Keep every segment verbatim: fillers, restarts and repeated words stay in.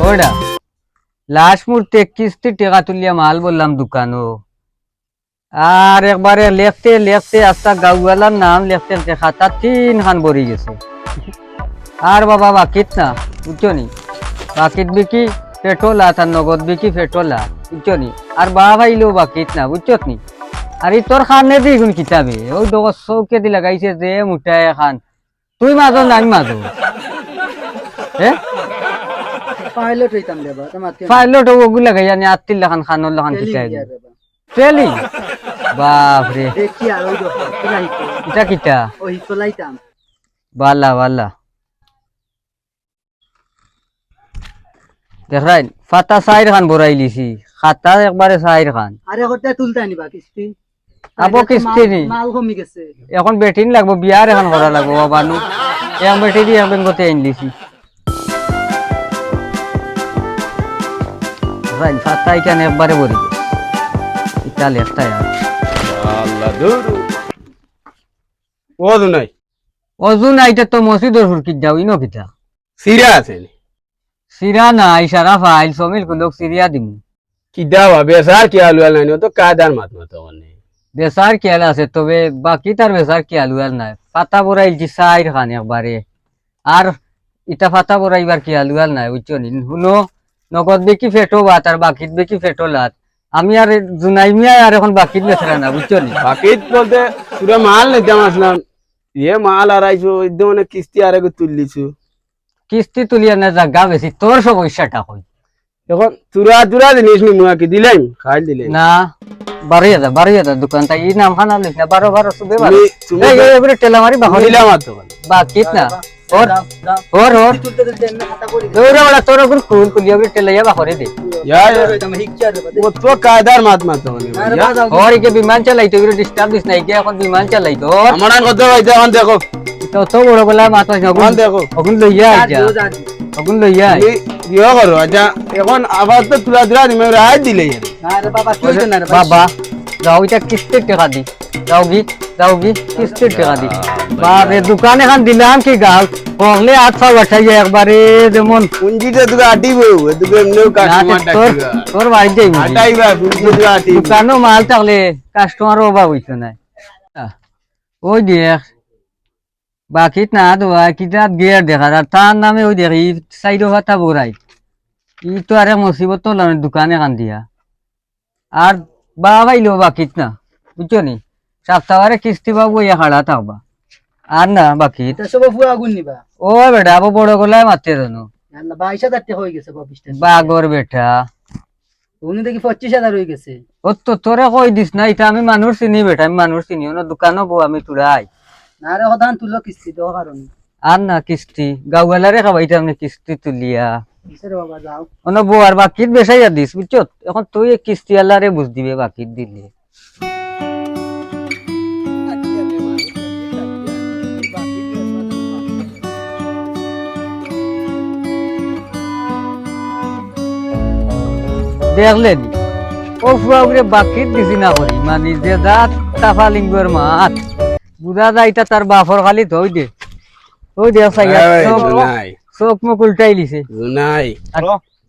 ওটা লাস্ট মুহূর্তে কিস্তির টেকা তুলিয়া মাল বললাম দোকানো। আর একবারে লেখতে লেখতে আস্তা গাউআলার নাম লেখতে লেখতে খাতা তিন খান ভরি গেছে। আর বাবা বাকিত না, বুঝছো নি? বাকিত বিকি পেট্রোল আর তার নগদ বিকি পেট্রোল আর, বুঝছো নি? আর বাবা আইলেও বাকিত না, বুঝছো নি? আর এই তোর খানে দি এগুন কিতাবে, ওই দেখো চৌকে দি লাগাইছে যে মোটা এখান। তুই মাজো না আমি মাজো? হে? পাইলট হইতাম রে বা, তোমার কেন? পাইলট ওগুন লাগাই জানি আত্তির লাখান খানোর লাখান ট্রেলিং কিতাবে। গিয়ার রে বা। ট্রেলিং? বাপ রে। দেখি আর ওই দেখো, কি লাইতো? এটা কিতা? ওই তো লাইতাম। বালা, বালা। দেখরাইন, ফাতা চাইর খান বড়াই লিছি, খাতা একবারে চাইর খান। আরে, হত্যা তুলতা নিবা কিস্তি? আবো আরে, তো কিস্তি মাল, নি? মাল কমি গেছে। এখন বেটিন লাগবো, বিয়ার এখন করা লাগবো, বাবা নু। এক বেটি দি এক বেঙ্গতে আইন লিছি। দেখরাইন, ফাতা ইখান একবারে বড়ি গেছে। ইটা লেখতা আর। আল্লাহ, দূর। ও দুনাই। অজু নাই, ইটা তো মসজিদর হুরকিত যাও, ইনো কিতা? সিরা আছে নি? সিরা নাই, সারা ফাইল, সমিল কুলক সিরিয়া দিমু। কিতা বা, বেচার খিয়াল উয়াল নাই নি, ও তো কায়দার মাত মাতো অনে। বেচার খিয়াল আছে, তবে বাকি তার বেচার খিয়াল উয়াল নাই। ফাতা বড়াইলছি চাইর খান একবারে। আর ইটা ফাতা বড়াইবার খিয়াল উয়াল নাই, বুঝছো নি? হুনো, নগদ বেকি পেটো ভাত আর বাকিত বেকি পেটো লাত। আমি আর জুনাই মিয়া আর এখন বাকিত বেচরা না, বুঝছো নি? বাকিত বলতে পুরা মাল নিতাম আসলাম। ইয়ে মাল আর আইছো, ওই দে মানে কিস্তি আর আগে তুললিছো। কিস্তি তুলিয়া না জাগা বেশি, তোর সমস্যাটা কই? এখন তুরা তুরা জিনিস নিমু আর কি, দিলাইম, খাইল দিলাইম। না, বারো হাজার, বারো হাজার দোকান তাই, এই নাম খানা লইস না, বারো, বারো, শুধু বারো। তুমি, তুমি এই, তো এই, এবারে টেলা মারি বাহরি। দিলাম আর তো। বাকিত না। ওর, ওর, ওর। তুলতে তুলতে এমনি খাতা পড়ে গেছে। ওরা, ওরা, তোর ওগুলো খুল, খুলিয়া ওগুলো টেলাইয়া বাহরে দে। ইয়া, ইয়া। ওই তো আমার হিকচার রে, বাদে। ও তো কায়দার মাত মাতো মানে, আরে ইয়া। বাদ দাও। ওর একে বিমান চালাইতো, এগুলো disturb দিস না, একে এখন বিমান চালাইতো। ওর আমার আর কত হইতে এখন দেখো। তো, তো বড় গলায় মাত মাতিস না, অগুন, অগুন লইয়া আয় যা। যা, যা। অগুন লইয়া আয়। তুমি ইয়ে করো, আচ্ছা, এখন আবার তো তুলা তুলা দিমে রায় দিলে। না রে বাবা, কি হইতো না রে বাবা। বাবা, যাও, ইটা কিস্তির টেকা দি। যাও গি, যাও গি, কিস্তির টেকা দি। বাপ রে, দোকান এখান দিলাম কি গাল? হকলে আত পা বাটাইয়া একবারে যেমন পুঞ্জিতে দুগা আটিবো, এদিকে এমনিও না, customer তোর, ডাকিবা। তোর বাড়িত যাইবো। আটাইবা, পুঞ্জিতে দুগা আটিবো। দোকানো মাল থাকলে customer অভাব হইতো না। ওই দেখ, বাকিত না দেওয়া, কিতাত গের দেখার, আর তার নামে ওই দেখ, ই সাইডো ফাতা বড়াই। ই তো আরেক মুসিবত তো লড়ে দোকানে কান দিয়া। আর বা পাইলেও বাকিত না, বুঝছো নি? সপ্তাহবারে কিস্তি বাবু ইয়া খাড়া থাকবা। আর না বাকিত। এটা সব ফুয়া আগুন নিবা। ও বেটা, আবো বড় গলায় মাতে জানো। আল্লাহ, বাইশ হাজার টেকা হয়ে গেছে, বাবিশটা। বাগর বেটা। উনি দেখি পঁচিশ হাজার হয়ে গেছে। ও তো তোরে কই দিস না, ইটা আমি মানুষ চিনি বেটা, আমি মানুষ চিনি, অনো দোকানো বউ আমি তুড়াই। না রে, হদান তুলো কিস্তি দেওয়া কারণে। আর না কিস্তি, গাউআলারে খাবাইতাম না কিস্তি তুলিয়া। কিসের বাবা, যাও। অনো বউ আর বাকিত বেশাইয়া দিস, বুঝছত? এখন তুই এই কিস্তি আলারে বুঝ দিবে বাকিত দিলে। দেখলে নি? ও ফুয়া উগরে বাকিত দিছি না করি, মানে যে জাত তাফা লিঙ্গর মাত। বুঝা যায় ইটা তার বাফর খালি ধই দে। ওই দে, চাইয়া নাই, চোখ, নাই। চোখ মুখ উল্টাই লিছে। নাই। আর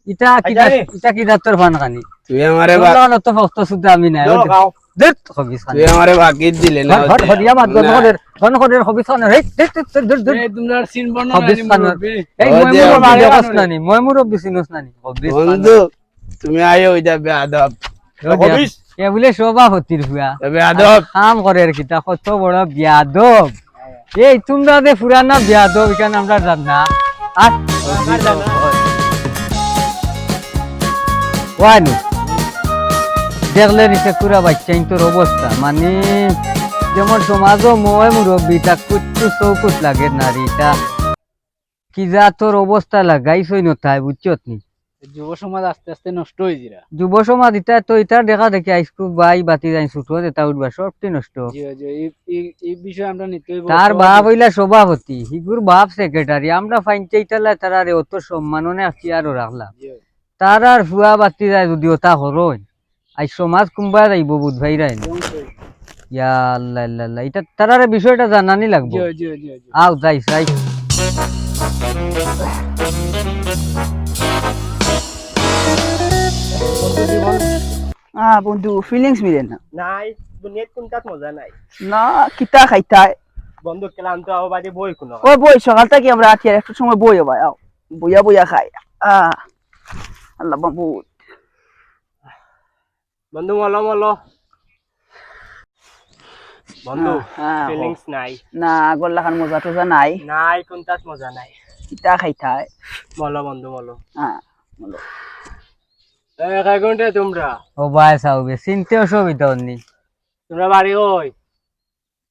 ইটা কি আচ্ছা জাত, রে। ইটা কি জাতর ফান খানি? তুই আমারে বা- তোর লাগানো তো ভক্ত শুদ্ধ আমি নাই। ধরো, ওই দে। খাও। ধুর, খবিস খান। তুই আমারে বাকিত দিলে না, হট, হট, ওই হট, ইয়া মাত, না। বন্ধ কর, বন্ধ কর, খবিস খান। এই, ধুর, ধুর, ধুর, ধুর, ধুর। এই তোমরা সিন বর্ণনা খবিস নি খান। মুরব্বি। এই ও ময় দে, মুরব্বি বাবা। দেখোস না নি, ময় মুরব্বি চিনোস না নি? খবিস খান। বন্ধু, তুমি আইও, ওইটা বেয়াদব। ও দে, খবিস। এ বুলে সভাপতির ফুয়া। এ বেয়াদব। কাম করে আর কিতা, কত বড় বেয়াদব। এই তোমরা যে পুরানা বেয়াদব, ইখান আমরা জানি না। আর ওয়ানু, দেখলে নি সে কুড়া বাচ্চা ইন্তর অবস্থা, মানে যেমন সমাজও ময় মুরব্বি, তা কুচ্ছু চৌকুট লাগে নারী, তা কি জাতর অবস্থা লাগাইছইন তাই, বুঝছত নি? যুব সমাজ আস্তে আস্তে নষ্ট হয়ে যারা। যুব সমাজ ইটা তো, ইটা দেখা দেখি আইসকু ভাই বাতি যাই ছুটো যেটা উঠবা, সবটি নষ্ট। জি, জি, এই, এই, এই বিষয়ে আমরা নিতে হইব তার সভাপতি। বাপ হইলা সভাপতি, হিগুর বাপ সেক্রেটারি, আমরা ফাইনতে ইটালা তারারে অত সম্মাননে আছি আরো রাখলাম। জি। তারার ফুয়া বাতি যায় যদি ওটা হরইন, আজ সমাজ কুম্বা যাইব বুধ ভাই রাইন। ইয়া আল্লাহ, আল্লাহ, আল্লাহ। ইটা তারারে বিষয়টা জানানি লাগবো। জি, জি, জি, জি। আও, যাই, যাই। আ, বন্ধু, feelings মিলে না। নাই, দুনিয়াত কুনটাত মজা নাই। না, কিতা খাইতায়? বন্ধু, ক্লান্ত, আও বাড়ি বই কুনো। ও বই, সকাল থাকি আমরা আটিয়ার, একটু সময় বই ও ভাই, আও। বইয়া বইয়া খাই। আ, আল্লাহ বাবু। বন্ধু, মলো, মলো। বন্ধু, আ, আ, feelings নাই। না, আগর লাখান মজা টজা নাই। নাই, কুনটাত মজা নাই। কিতা খাইতায়? মলো বন্ধু, মলো। আ, মলো। এ, কয় ঘন্টা তোমরা? ও ভাই সাহেব, চিনতে অসুবিধা অর নি। তোমরা বাড়ি কই?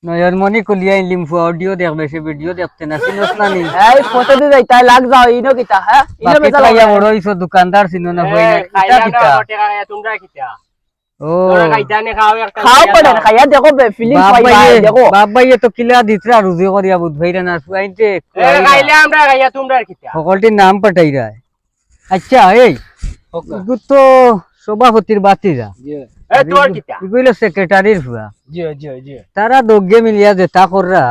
নয়নমণি কলিয়া ইলিম ফুয়া audio দেখবে, সে video দেখতে না, চিনস না নি? এই ফটো দি যাইতায়, লাগ যাও, ইনো কিতা, হ্যাঁ? ইনো বাকি বেজাল খাইয়া করে। বড় হইছো, দোকানদার চিনো না, এ, হই না, খাইলা কিতা না, কিতা? হোটেল খাইয়া, তোমরা কিতা? ও। তোমরা খাইতা নে, খাও একটা খাও খাইয়া পারে, যাও। খাইয়া দেখো বে, feelings বাপ পাই ভাইয়ে, ভাই, দেখো। বাপ ভাইয়ে তো কিলা দিতরা রুজি করিয়া বুধ ভাইরা না, ফুয়াইনতে এ, খুয়াইরা। খাইলে আমরা খাইয়া, তোমরা আর কিতা? সকলটির নাম পাঠাইরা। আচ্ছা, এই, ওকে। ইগু তো সভাপতির বাতিজা। জি। এ, তোর কিতা? ইগু অইলো সেক্রেটারির ফুয়া। জি, জি, জি। তারা দগ্গে মিলিয়া যেতা কররা।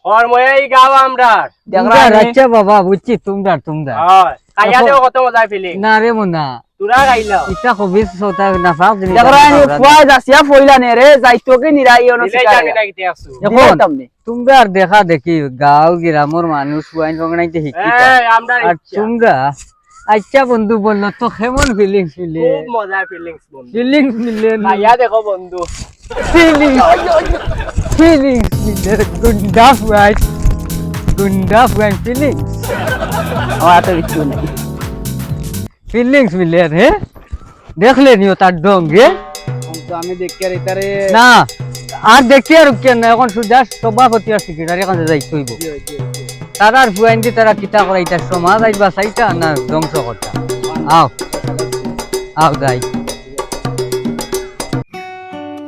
ওর ময়া এই গাও আমরার। তোমরা দেখরা নি? আচ্ছা বাবা, বুঝছি, তোমরা, তোমরা। হয়। খাইয়া এখন দেও কত মজা feeling। না রে মনা। তোরা খাইলাও। ইটা খবিস সতা নাফাক জিনিস দেখরা নি, আমরা খাওয়া ফুয়া না। যাসিয়া ফইলা নে রে, যাইতো কি নিরা ইয়নো দিলে শিকারে। জানি না কিতে আসু। এখন দিলে তামনে। তোমরা আর দেখা দেখি, গাঁও গিরামর মানুষ ওয়াইন রঙনাইতে শিক্ষিত। এই, আমরা আর ইচ্ছা। তোমরা, আচ্ছা বন্ধু বললো তো কেমন feelings মিলে? খুব মজা feelings বন্ধু। Feelings মিলে না। খাইয়া দেখো বন্ধু। Feelings, feelings মিলে। গুন্ডা ওয়াইন, গুন্ডা ওয়াইন feelings। আমার তো কিচ্ছু নাই। Feelings মিলে, হ্যাঁ? দেখলে নিও তার ঢং, এ? এখন তো আমি দেখি আর এটারে না, আর দেখি আর কেন না, এখন সুজা সভাপতি আর সেক্রেটারি কাছে যাইতে হইব। জি, জি, জি। তারার ফুয়াইন্দি তারা কিতা করা, এটা সমাজ আইজ বাঁচাইতা না ধ্বংস করতা? আও, আও যাই।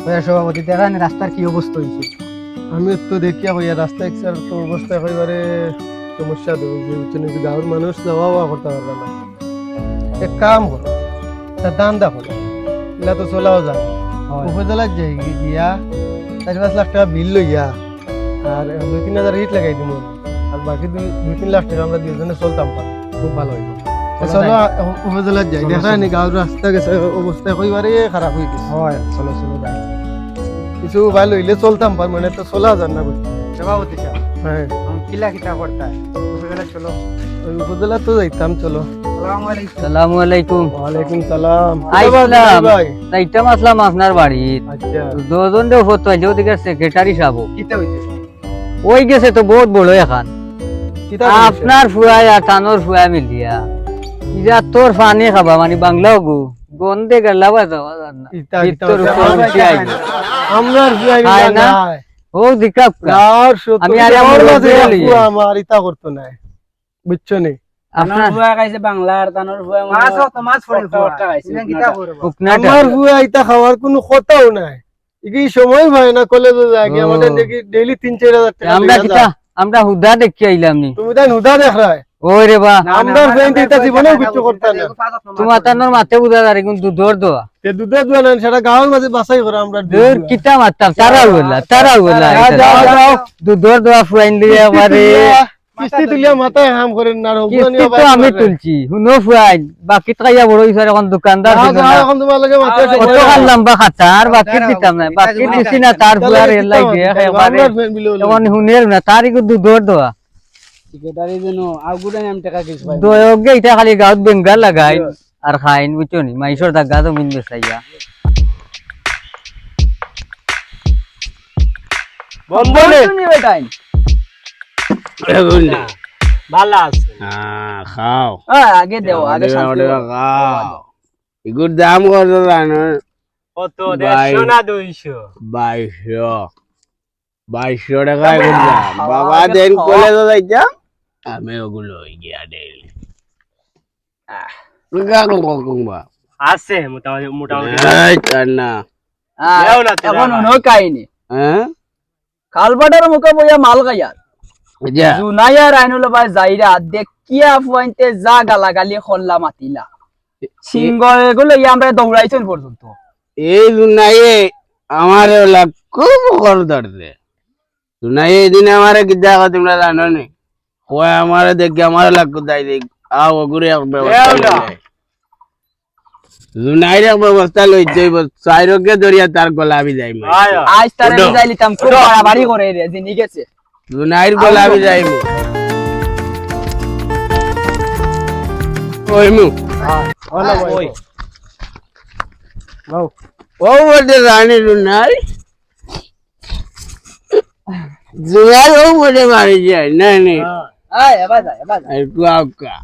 ওই সভাপতি, দেখেন রাস্তার কি অবস্থা হইছে। আমি তো দেখিয়া কইয়া রাস্তা একসার তো অবস্থা একেবারে সমস্যা তো, যে বুঝছেন, এই যে গাঁওর মানুষ যাওয়া আওয়া করতে পারবে না। এক কাম করো, তা ধান্দা করো, ইলা তো চলাও যায়। হয়। উপজেলাত যাই গি-, গিয়া চার পাঁচ লাখ টাকা বিল লইয়া, আর দুই তিন হাজার ইট লাগাই দিমু, আর বাকি দুই, দুই তিন লাখ টাকা আমরা দুইজনে চলতাম পারি। খুব ভালো হইব। তা চলো চলো, যাই। এখন উপজেলাত যাই। চলো, দেখা চলো। নি গাঁওর রাস্তা গেছে, অবস্থা একেবারে খারাপ হয়ে গেছে। হয়, চলো, চলো যাই। কিছু উপায় লইলে চলতাম পার, মানে তো চলা যার না বুঝি। সভাপতি সাহেব, হ্যাঁ। এখন কিলা কিতা করতা? উপজেলা চলো। ওই উপজেলা তো যাইতাম, চলো। আসসালামু আলাইকুম। আসসালামু আলাইকুম। ওয়ালাইকুম সালাম। আইসলাম। ভাই। যাইতাম আসলাম আপনার বাড়ি। আচ্ছা। দুজন দে ফটো আইলে ওদিকে সেক্রেটারি সাহেব। কিতা হইছে? ওই গেছে তো বহুত বড় এখান। কিতা হইছে? আপনার ফুয়ায় আর তানোর ফুয়ায় মিলিয়া। ইজা তোর পানি খাবা, মানে বাংলা গো। গন্ধে গেলা বা যাওয়া যার না। ইতা, ইতা ভিতর হইছে উপর আমার উঠি আইল। আমরার ফুয়ায় মিলিয়া না। ও দিকাপ কা। গাঁওর সত্য, আমি আর গাঁওর আমার মাঝে বলে ফুয়া আমার ইতা করতো নায়। বুঝছো নি? আপনার ফুয়া খাইছে বাংলার, তানোর ফুয়া মনে মাছ হয় তো মাছ পড়ে ফুয়া। খাইছে, ইটা কিতা করবো? হুকনাটা। আমার ফুয়া ইতা খাওয়ার কোনো কথাও নাই। ইগি সময় পায় না, কলেজে যায় কি, ও। আমাদের দেখি ডেইলি তিন চার হাজার টাকা আমরা লইয়া কিতা, যায়। আমরা হুদা দেখি আইলাম নি। তুমি তাই হুদা দেখরায়। ওই রে বা। না, না, আমরা আমরা ফ্রেন্ড আমরা ইতা জীবনেও কিচ্ছু করতা না। তোমার তানোর মাতে বুঝা যার, কিন্তু দুধর দোয়া। তে দুধর দোয়া না, সেটা গাঁওর মাঝে বাছাই করে আমরা দুধ দূর দোয়া। কিতা মারতাম, তারা বললা, তারা বললা। যাও, যাও, যাও। দুধর দোয়া ফুয়াইন দিয়ে আমারে। কিস্তি তুলিয়া মাথায় হাম করেন না, আর হগুয়ানি কিস্তি তো আবার আমি করে। তুলছি, হুনো ফুয়াইন, বাকিত খাইয়া বড় হইছে, এখন দোকানদার যাও, ছিল যাও, না। এখন তোমার লগে মাথায় কত সময় খান নাই। লম্বা খাতা, আর বাকিত দিতাম না, বাকিত দিছি না, তার তাহলে ফুয়ার এর দিতাম লাগে না, তাহলে একেবারে। আমরা ফ্রেন্ড মিলে হলো। এখন হুনের না, তার একটু দুধর দোয়া। ঠিকাদারি যেন আগুরে নাম টাকা কিছু পাই না। দোয়া হোক গে, এটা খালি গাঁত বেঙ্গা লাগাই। আর খাইন, বুঝছো নি? মাইশর দাগা জমিন বেচাইয়া। বন্ধু রে। বন্ধু নি বেটাইন। এ বন্ধু। ভালা আছে। হ্যাঁ, খাও। হ্যাঁ, আগে দেও, আগে ওটা, শান্তি ওটা করো। খাও। এগুর দাম কত জানো? কত? ভাই। দেড়শো না দুইশো? বাইশশো। বাইশশো টাকা এগুর দাম। খাওয়া বাবা, আগে দেন খাওয়া। কলেজে যাইতাম। আমি ওগুলো ওই গিয়া ডেইলি। আহ। গান কখন বা? আছে মোটামুটি, মোটামুটি। এই কান্না। আহ, দেও না, এখন তেরা। অন্য কাহিনী। হ্যাঁ? কালবাটার মুখে বইয়া মাল খাইয়ার। যা। জুনাইয়া রাইনুল ভাই যাইরা, দেখিয়া ফুয়াইন্তে যা গালাগালি করলা মাতিলা। এ-, সিংহ এগুলো ইয়া আমরা দৌড়াইছেন পর্যন্ত। এই জুনাইয়ে আমারে ওলা খুব খর ধরছে। জুনাইয়ে এই দিনে আমারে কিতা কয় তোমরা জানো নি? কয় আমারে দেখি আমারে লাগ দাই দেখ। আও, ওগুরে এক ব্যবস্থা এও না। করে। জুনাইর এক ব্যবস্থা লইতে অইবো, চাইরোগে ধরিয়া তার গলা ভিজাইমু। আয়, আয়। আইজ তারে উঠো। ভিজাই লিতাম, খুব উঠো। বাড়াবাড়ি করে রে, জিনি গেছে। জুনাইর গলা ভিজাইমু। কইমু। হ্যাঁ, হলো ভাই। ওই। বাউ। ও বটে রানী জুনাই। জুনাই ও বটে বাড়ি যায়, না, না। হ্যাঁ। আয়, এবার যা, এবার যা। এই কুয়াকা।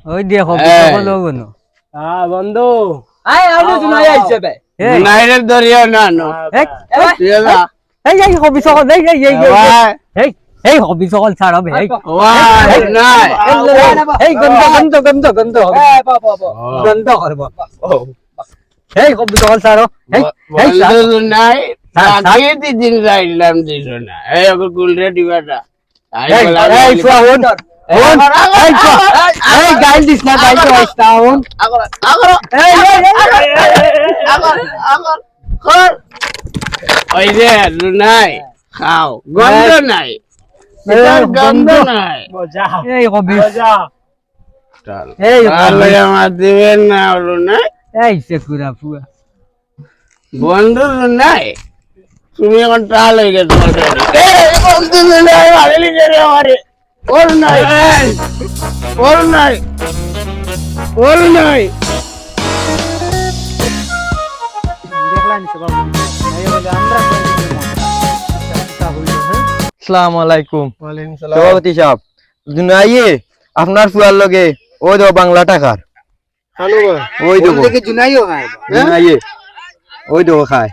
ওই দেখো, এই। বিশাল হলো না। হ্যাঁ, বন্ধু। আয়, আয়, আয়, জুনাই আয়। আইছে বে। এই। জুনাইরে ধরিও না, নো। হ্যাঁ, এই, হ্যাঁ। এই, তুই যা। এই, এই, হবি সকল, এই, এই, এই, এই, এই। আয়। এই, এই, হবি সকল ছাড়ো বে, এই। ওয়াই, এই, নাই। এই, এই, এই, গন্ধ, গন্ধ, গন্ধ, গন্ধ হবে। হ্যাঁ, বাহ, বাহ, বাহ। ও। গন্ধ করবো। ও। এই, হবি সকল ছাড়ো। এই, ব-, এই, ছাড়। বন্ধু নাই, ছাড়, ছাড়। রাখি দি দিন রাইলাম দিল না। এই, ওকে কুল রে দিবাটা। এই, এই, বলা এই, বলি। ফুয়া, হুন, এই, হুন, আগর, এই, ফুয়া, আগর, এই, গাইল দিস না, গাইল আগর, দিস না, হুন। আগর, আগর, এই, এই, এই, আগর, এই, এই, এই, আগর, আগর, কর। ওই যে, নাই, খাও, গন্ধ এই, নাই। এই, এটার গন্ধ গন্ধ। নাই। মজা। এই, কবি। মজা। চল। এই, তাহলে কবি। আমার দিবেন না, হলো না? এই, সে কুড়া ফুয়া। বন্ধু নাই, তুমি এখন টাল হয়ে গেছো। এই বন্ধু নাই, মারিলি যে রে আমারে। ওর নাই, ওর নাই, ওর নাই। দেখলাম সে বাবু। এই বলে আমরা আসসালামু আলাইকুম। ওয়ালাইকুম সালাম। সভাপতি সাহেব, জুনাইয়ে আপনার ফুয়ার লগে ওই দেখো বাংলা টাকার। খালো বা? ওই দেখো। ওই দেখে জুনাইও খায়। হ্যাঁ? জুনাইয়ে। ওই দেখো খায়।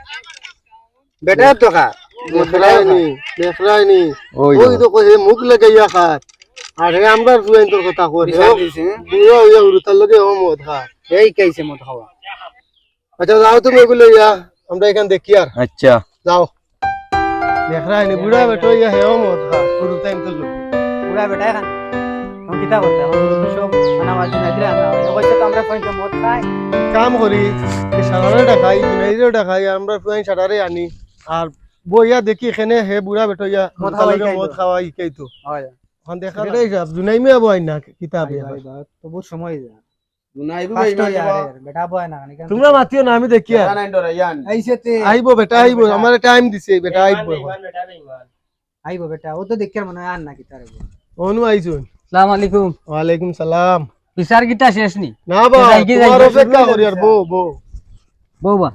বেটার তো খা। দেখরায়নি, দেখরায়নি। ওই ওই দেখো। দেখো, হে মুখ লাগাইয়া খায়। আর হে আমরার ফুয়াইন্তর কথা কয়। হে বিশাল দিছে, হ্যাঁ? বুড়া হইয়া হুরুতার লগে ও মদ খায়। এই খাইছে মদ খাওয়া। আচ্ছা, যাও তুমি ওগুলো ইয়া, আমরা এখান দেখি আর। আচ্ছা। যাও। দেখরায়নি, বুড়া বেটা ইয়া হেও মদ খা, হুরুতাইন্তর লগে। বুড়া বেটা এখান। এখন কিতা করতে? এখন তো সব মানামাজি নাই, দিলে আমরা হয়। ওই তো আমরা কইতে মদ খাই। কাম করি, এই সারারে ডাকাই, জুনাইরে ডাকাই, আমরা ফুয়াইন সারারে আনি। আর বইয়া দেখি এখানে হে বুড়া বেটা ইয়া মদ হুরুতার খাওয়াই লগে খাইতো। মদ খাওয়াই খাইতো। হয়। এখন দেখা যায়। এটাই সব, জুনাই মিয়া বই না, কিতা ভাই, বিয়া ভাই, কর। ভাই, তো বহুত সময় যায়। জুনাইদ ভাই, পাঁচটা ইয়ার, বেটা বয় না, কেন? তোমরা মাতিও না, আমি দেখি আর। বেটা নাই ডরাইয়ান। আইবো বেটা, আইবো, বেটা। আমারে টাইম দিছে, বেটা আইবো। বেইমান, বেটা বেইমান। আইবো বেটা, ও তো দেখি আর মনে হয় আর না কি তার। অনু আইছুন। আসসালামু আলাইকুম। ওয়ালাইকুম সালাম। বিচার কিতা শেষ নি? না বা, বিচার কি তোমার যাইবে? অপেক্ষা করি আর বউ, বউ। বউ বা।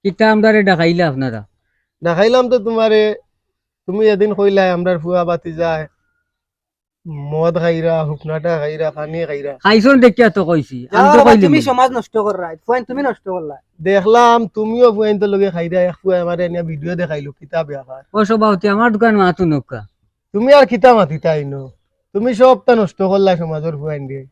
কিতা আমরারে ডাকাইলা আপনারা? ডাকাইলাম তো তোমারে, তুমি এদিন কইলায় আমরার ফুয়া বাতি যায়। মদ খাইরা, হুকনাটা খাইরা, পানি খাইরা। খাইছন দেখিয়া তো কইছি। আমি তো কইলাম তুমি না। সমাজ নষ্ট কররায়। ফুয়াইন তুমি নষ্ট করলায়। দেখলাম তুমিও ফুয়াইন্তর লগে খাইরা, এক ফুয়ায় আমারে এনে ভিডিও দেখাইলো, কিতা ব্যাপার? ও সভাপতি, আমার দোকান মাতু নৌকা। তুমি আর কিতা মাতিতায় ইনো? তুমি সবটা নষ্ট করলায় সমাজর ফুয়াইনরে।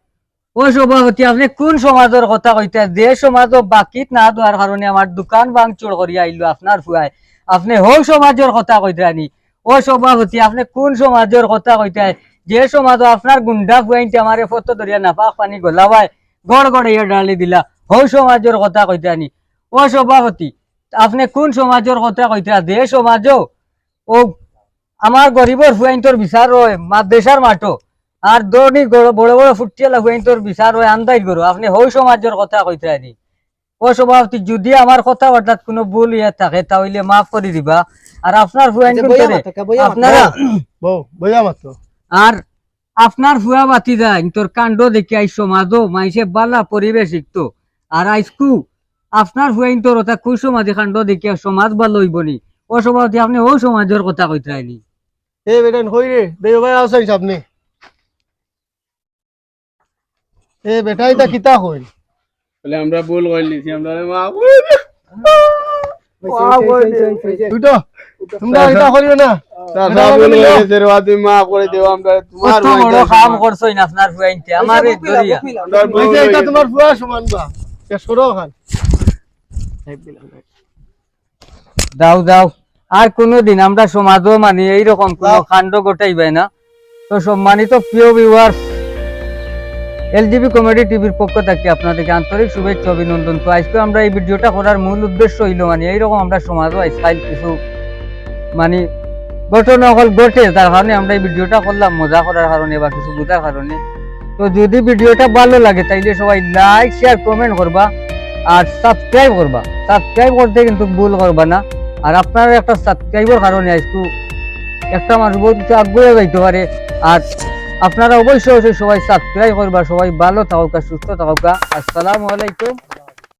ও সভাপতি, আপনে কুন সমাজর কথা কইতা? যে সমাজো বাকিত না দেওয়ার কারণে আমার দোকান ভাঙচুর করিয়া আইলো আপনার ফুয়ায়। আপনে হউ সমাজর কথা কইতরা নি? ও সভাপতি, আপনে কুন সমাজর কথা কইতায়? যে সমাজো আপনার গুন্ডা ফুয়াইন্তে আমারে ফতো ধরিয়া নাপাক পানি গলাবায়, গড় গড়াইয়া ঢালি দিলা, হউ সমাজর কথা কইতরা নি? ও সভাপতি, আপনে কুন সমাজর কথা কইতরা? যে সমাজো ও আমার গরিবর ফুয়াইন্তর বিচার অয় মাদ্রাসার মাঠো, আর ধনী গড়-, বড় বড় ফুট্টিআলা ফুয়াইন্তর বিচার অয় আন্দাইর ঘরো, আপনে হউ সমাজর কথা কইতরা নি? ও সভাপতি, যুদি আমার কথাবার্তাত কুনু ভুল অইয়া থাকে, তা অইলে মাফ করি দিবা। আর আপনার ফুয়াইন আচ্ছা, বইয়া কুনতরে মাতো, কা-, বইয়া মাতো। আপনারা বউ, বইয়া মাতো। আর আপনার ফুয়া বাতি যায়, তোর কাণ্ড দেখিয়া ই সমাজো মাইনষে বালা পরিবেশ শিখতো। আর আইজকু আপনার ফুয়াইন্তর ওটা কুসমাজি কাণ্ড দেখিয়া সমাজ বালা অইবো নি? ও সভাপতি, আপনে হউ সমাজর কথা কইতরা নি? এ বেটাইন কই রে? দেও ভাই, আও সাইন সামনে। এ বেটা, ইতা কিতা কইল? বলে, "আমরা ভুল করিলিছি, আমরারে মাফ করি দেও।" মাফ করি দেও। উঠো, তোমরা ইতা করিও না। চাচা, বেটা, ভুল করিও না। করিলিছি রে বা, তুমি মাফ করি দেও, আমরা তোমার কত বড় কাম করছইন আপনার ফুয়াইন্তে, আমারে ধরিয়া। আমরা ভুল আচ্ছা, ইতা করিলিছি। তোমার ফুয়া সমান বা। শেষ করো ওখান। যাও, যাও। আর কুনুদিন আমরা সমাজো মানি এইরকম কুনু যাও। কাণ্ড ঘটাইবায় না। তো সম্মানিত প্রিয় viewers, এলজিবি কমেডি টিভির পক্ষ থাকি আপনাদেরকে আন্তরিক শুভেচ্ছা অভিনন্দন। তো আইজকু আমরা এই ভিডিওটা করার মূল উদ্দেশ্য অইলো মানি এইরকম আমরা সমাজো আইজকাইল কিছু মানি ঘটনা অকল ঘটে, যার কারণে আমরা এই ভিডিওটা করলাম মজা করার কারণে বা কিছু বুঝার কারণে। তো যদি ভিডিওটা ভালো লাগে, তাইলে সবাই লাইক, শেয়ার, কমেন্ট করবা আর সাবস্ক্রাইব করবা। সাবস্ক্রাইব করতে কিন্তু ভুল করবা না। আর আপনারা একটা সাবস্ক্রাইবর কারণে আজকে একটা মানুষ বহুত কিছু আগুয়ে যাইতে পারে। আর আপনারা অবশ্যই অবশ্যই সবাই সাবস্ক্রাইব করবা। সবাই ভালো থাকুকা, সুস্থ থাকুকা। আসসালামু আলাইকুম।